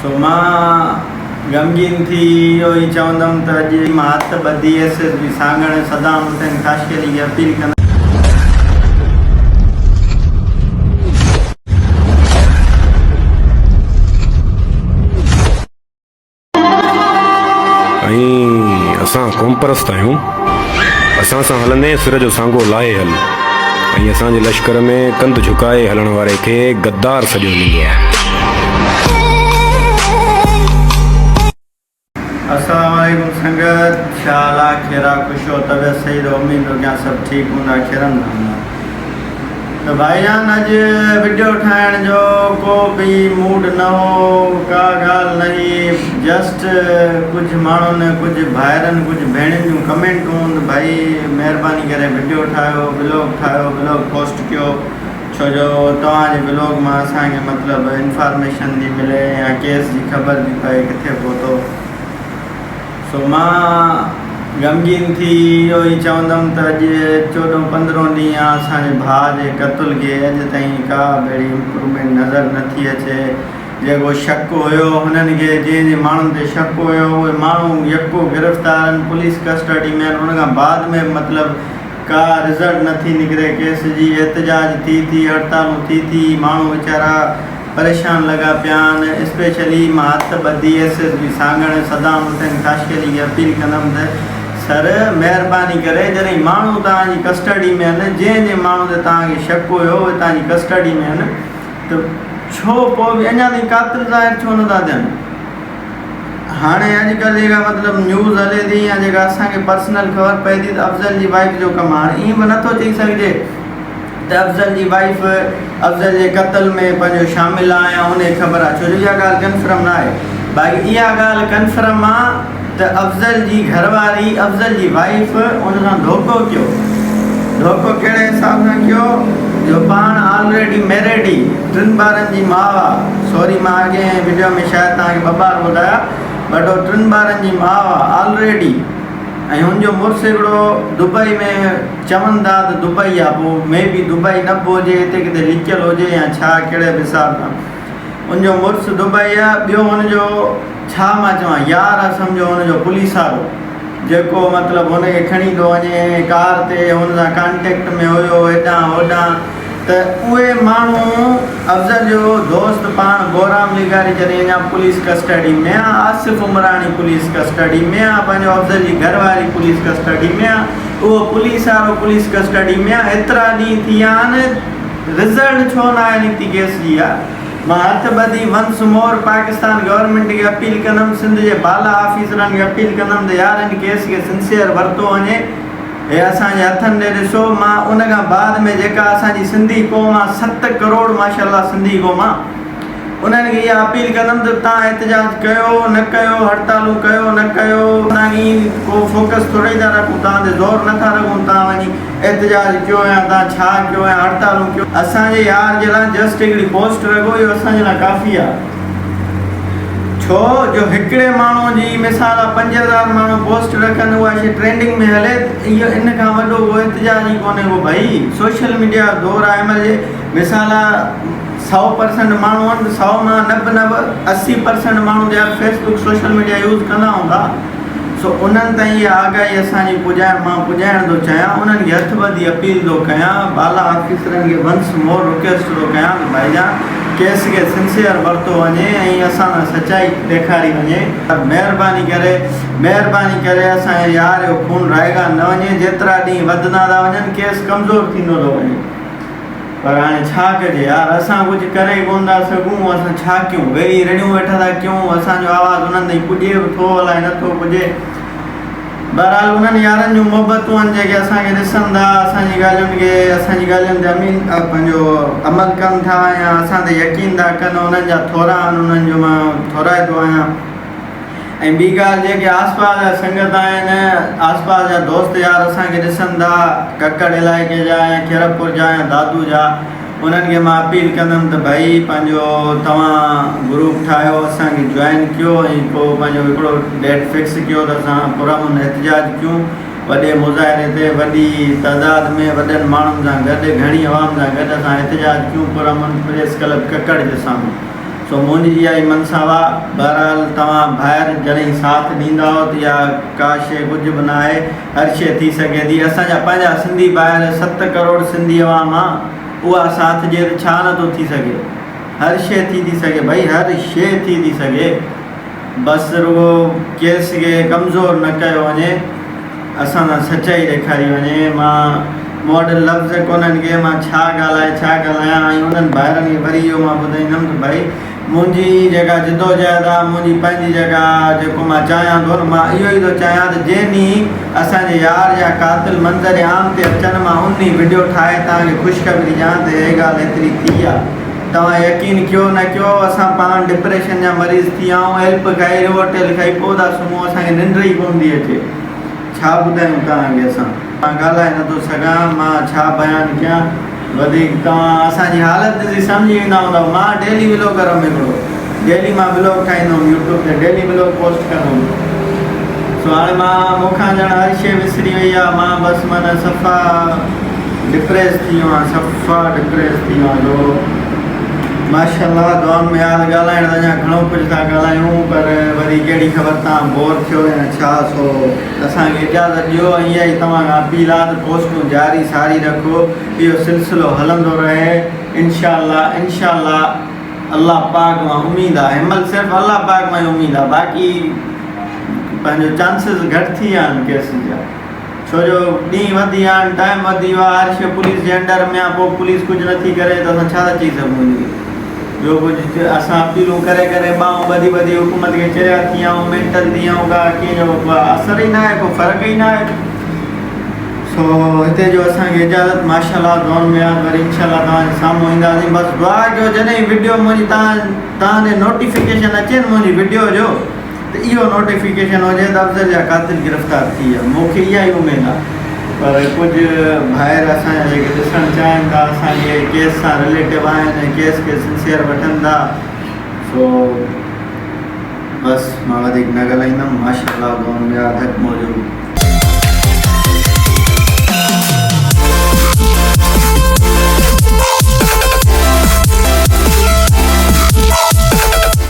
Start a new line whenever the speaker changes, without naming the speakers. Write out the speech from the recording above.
سو مان غمگين ٿي اهو ئي چوندم ته اڄ مان هٿ ٻڌي S S P Sanghar Saddam Hussain Khaskheli کي اپيل ڪندم.
۽ اسان قومپرست آهيون. اسان سان هلندين سر جو سانگو لاهي هل ۽ اسان جي لشڪر ۾ ڪنڌ جهڪائي هلڻ واري کي غدار سڏيو ويندو آهي.
السلام عليڪم سنگت ڇا حال آ خير آ خوش هو طبيعت صحيح ته اميد ٿو ڪيان سڀ ٺيڪ هوندا خيرن سان هوندا. ته ڀائي جان اڄ وڊيو ٺاهڻ جو ڪو به موڊ نه هو ڪا ڳالهه نه هئي جسٽ ڪجهه ماڻهن ڪجهه ڀائرن ڪجهه ڀيڻين جون ڪمينٽون ته ڀائي مهرباني ڪري وڊيو ٺاهيو ولاگ ٺاهيو ولاگ پوسٽ ڪيو ڇو جو توهان جي ولاگ مان اسان کي مطلب انفارميشن ٿي ملي يا ڪيس جي خبر ٿي پئي ڪٿي پهتو. سو مان غمگين ٿي اهو ئي چوندم ته اڄ چوڏهون پندرهون ڏينهن آ اسان جي ڀاء جي قتل کي اڄ تائين ڪا به اهڙي امپرومينٽ نظر نه ٿي اچي. جيڪو شڪ هيو هنن کي جنهن جي ماڻهن تي شڪ هيو اهي ماڻهو يڪو گرفتار آهن پوليس ڪسٽڊي ۾ آهن ان کان بعد ۾ به مطلب ڪا رزلٽ نه ٿي نڪري ڪيس جي احتجاج ٿي ٿي هڙتالون ٿي ٿي ماڻهو ويچارا پريشان لڳا پيا آهن اسپيشلي مان هٿ ٻڌي S S P Sanghar Saddam Hussain Khaskheli کي اپيل ڪندم ته سر مهرباني ڪري جڏهن ماڻهو توهان جي ڪسٽڊي ۾ آهن جنهن جنهن ماڻهو تي توهان کي شڪ هيو اهي توهان جي ڪسٽڊي ۾ آهن ته ڇو پوء به اڃا تائين قاتل ظاهر ڇو نٿا ٿين هاڻي اڄڪلهه جيڪا مطلب نيوز هلي ٿي يا جيڪا اسان کي پرسنل خبر پئي ٿي ته افضل جي وائيف جو ڪم هاڻي ائين به نٿو چئي سگهجي ته افضل جي وائيف افضل جي قتل ۾ پنهنجو شامل آ يا ان کي خبر آ ڇو جو اها ڳالهه ڪنفرم نه آهي باقي اها ڳالهه ڪنفرم آ ته افضل جي گهر واري افضل جي وائيف ان سان ڌوڪو ڪيو ڌوڪو ڪهڙي حساب سان ڪيو جو پاڻ آلريڊي ميريڊ هئي ٽن ٻارن جي ماء آ سوري مان اڳئين وڊيو ۾ شايد توهان کي ٻه ٻار ٻڌايا بٽ هو ٽن ٻارن جي ماء آ آلريڊي ۽ هن جو مڙس هڪڙو دبئي ۾ چون ٿا ته دبئي آ پوء مي بي دبئي نه به هجي هتي ڪٿي لڪيل هجي يا ڇا ڪهڙي به حساب سان ان جو مڙس دبئي آ ٻيو هن جو ڇا مان چوان يار آ سمجهو هن جو پوليس وارو جيڪو مطلب هن کي کڻي ٿو وڃي ڪار تي هن سان ڪانٽيڪٽ ۾ هيو هيڏانهن هوڏانهن ته اهي ماڻهو افضل جو دوست پاڻ بهرام لغاري جڏهن اڃا پوليس ڪسٽڊي ۾ آ، آصف عمراڻي پوليس ڪسٽڊي ۾ آ، پنهنجو افضل جي گهر واري پوليس ڪسٽڊي ۾ آ، اهو پوليس وارو پوليس ڪسٽڊي ۾ آ، ايترا ڏينهن ٿي ويا آهن رزلٽ ڇو ناهي نڪتي ڪيس جي آ. مان هٿ ٻڌي ونس مور پاڪستان گورنمينٽ کي اپيل ڪندم سنڌ جي بالا آفيسرن کي اپيل ڪندم ته يار هن ڪيس کي سنسيئر ورتو وڃي. هي اسان جي هٿن ڏي ڏسو مان ان کان بعد ۾ جيڪا اسان جي سنڌي قوم آ ست ڪروڙ ماشاءالله سنڌي قوم آ انهن کي اها اپيل ڪندم ته تان احتجاج ڪيو نه ڪيو هڙتالون ڪيو نه ڪيو تان ائين ڪو فوڪس ٿوري ٿا رکون تان تي زور نه ٿا رکون تان وڃي احتجاج ڪيو يا تان ڇا ڪيو يا هڙتالون ڪيو اسان جي يار جي لاء جسٽ هڪڙي پوسٽ رکو اهو اسان جي لاء ڪافي آ. ڇو جو هڪڙي ماڻهو جي مثال آ 5000 ماڻهو پوسٽ رکن اها شي ٽرينڊنگ ۾ هلي ته اهو ان کان وڏو ڪو احتجاج ئي ڪونهي ڪو ڀئي سوشل ميڊيا جو دور آ هن مهل جي مثال آ سئو پرسنٽ ماڻهو آهن ته سئو مان نب نب 80 پرسنٽ ماڻهو ته يار Facebook social media use ڪندا هوندا سو انهن تائين اها آگاهي اسان جي پڄائڻ مان پڄائڻ ٿو چاهيان انهن کي هٿ ٻڌي اپيل ٿو ڪيان بالا آفيسرن کي ونس مور رڪويسٽ ٿو ڪيان ته ڀائي جان ڪيس کي سنسيئر ورتو وڃي ۽ اسان سان سچائي ڏيکاري وڃي مهرباني ڪري مهرباني ڪري اسان جي يار جو خون رائيگان نه وڃي جيترا ڏينهن وڌندا ٿا وڃن ڪيس ڪمزور ٿيندو ٿو وڃي. پر هاڻي ڇا ڪجي يار اسان ڪجهه ڪري ئي ڪونه ٿا سگهون اسان ڇا ڪيون ويهي رڙيون ويٺا ٿا ڪيون اسان جو آواز انهن تائين پڄي به ٿو الائي نه ٿو پڄي بهرحال انهن يارن جون محبتون آهن جيڪي اسان کي ڏسن ٿا اسان جي ڳالهين کي اسان جي ڳالهين تي امين پنهنجو عمل ڪن ٿا يا اسان تي يقين ٿا ڪن انهن جا ٿورا آهن انهن جو مان ٿورائتو آهيان ۽ ٻي ڳالهه جيڪي آس پاس جا سنگت آهن، آس پاس جا دوست يار اسان کي ڏسن ٿا، ڪڪڙ علائقي جا يا خيرپور جا يا دادو جا، انهن کي مان اپيل ڪندم ته ڀئي پنهنجو توهان گروپ ٺاهيو اسان کي جوائن ڪيو ۽ پوء پنهنجو هڪڙو ڊيٽ فڪس ڪيو ته اسان پرامن احتجاج ڪيون وڏي مظاهري تي وڏي تعداد ۾ وڏن ماڻهن سان گڏ گهڻي عوام سان گڏ اسان احتجاج ڪيون پرامن پريس ڪلب ڪڪڙ جي سامهون. سو منهنجي اها ئي منسا آ. بهرحال توهان ڀائر جڏهن ساٿ ڏيندائو ته اها ڪا شيء ڪجهه به ناهي هر شيء ٿي سگهي ٿي. اسان جا پنهنجا سنڌي ڀائر 7 ڪروڙ سنڌي عوام آ اها ساٿ ڏي ته ڇا نه ٿو ٿي سگهي. هر شيء ٿي ٿي سگهي ڀئي هر شيء ٿي ٿي سگهي. بس رڳو ڪيس کي ڪمزور نه ڪيو وڃي اسان سان سچائي ڏيکاري وڃي مان مون وٽ لفظ ڪونهن ڪي مان ڇا ڳالهائي ڇا ڳالهايان ۽ انهن ڀائرن کي وري اهو مان ٻڌائيندم ته ڀائي منهنجي جيڪا جدوجهد آ منهنجي پنهنجي جيڪا جيڪو مان چاهيان ٿو نه مان اهو ئي ٿو چاهيان ته جنهن ڏينهن اسان جي يار جا قاتل منظر عام تي اچن مان ان ڏينهن وڊيو ٺاهي توهان کي خوشخبري ڏيان ته هي ڳالهه ايتري ٿي آ. توهان يقين ڪيو نه ڪيو اسان پاڻ ڊپريشن جا مريض ٿي ويا آهيون ايلپ کائي ريووٽيل کائي پوء ٿا سمهون اسان کي ننڊ ئي ڪونه ٿي اچي ڇا ٻڌايون توهان کي اسان. مان ڳالهائي نه ٿو سگهان مان ڇا بيان ڪيان وڌيڪ توهان اسان جي حالت ڏسي سمجهي ويندا هوندؤ مان ڊيلي ولوگر هيم هڪڙو ڊيلي مان ولوگ ٺاهيندو هيم يوٽيوب تي ڊيلي ولوگ پوسٽ ڪندو هيم سو هاڻي مان مون کان ڄڻ هر شي وسري وئي آهي مان بس معنيٰ صفا ڊپريس ٿي ويو آهيان صفا ڊپريس ٿي ويو آهيان جو ماشاءالله دعائن ۾ ياد ڳالهائڻ ته اڃا گهڻو ڪجهه ٿا ڳالهايون پر وري ڪهڙي خبر تان بور ٿيو يا ڇا سو اسان کي اجازت ڏيو ۽ اها ئي توهان کان اپيل آهي ته پوسٽون جاري ساري رکو اهو سلسلو هلندو رهي انشاء الله انشاء الله الله پاڪ مان اميد آهي هن مهل صرف الله پاڪ مان ئي اميد آهي باقي پنهنجو چانسز گهٽ ٿي ويا آهن ڪيسز جا ڇو جو ڏينهن وڌي ويا آهن ٽائيم وڌي ويو آهي هر شيء پوليس جي انڊر ۾ آهي پوء پوليس ڪجهه نٿي ڪري ته اسان ڇا ٿا چئي سگهون ان کي ٻيو ڪجهه اسان اپيلون ڪري ڪري ٻانهون ٻڌي ٻڌي حڪومت کي چريا ٿي ويا آهيون مينٽل ٿي ويا آهيون ڪا ڪنهن جو اثر ئي ناهي ڪو فرق ئي ناهي سو هتي جو اسان کي اجازت ماشاءالله دعائن ۾ ياد وري انشاءالله توهان جي سامهون اينداسين بس دعا ڪيو جڏهن وڊيو منهنجي توهان توهان ڏي نوٽيفڪيشن اچي نه منهنجي وڊيو جو ته اهو نوٽيفڪيشن هجي ته افضل جا قاتل گرفتار ٿي ويا مون کي اها ئي اميد آهي پر ڪجهه ڀائر اسان جا جيڪي ڏسڻ چاهين ٿا اسان جي ڪيس سان رليٽو آهن ۽ ڪيس کي سنسيئر وٺن ٿا سو بس مان وڌيڪ نه ڳالهائيندم ماشاءالله دعائن ۾ ياد حق موجود.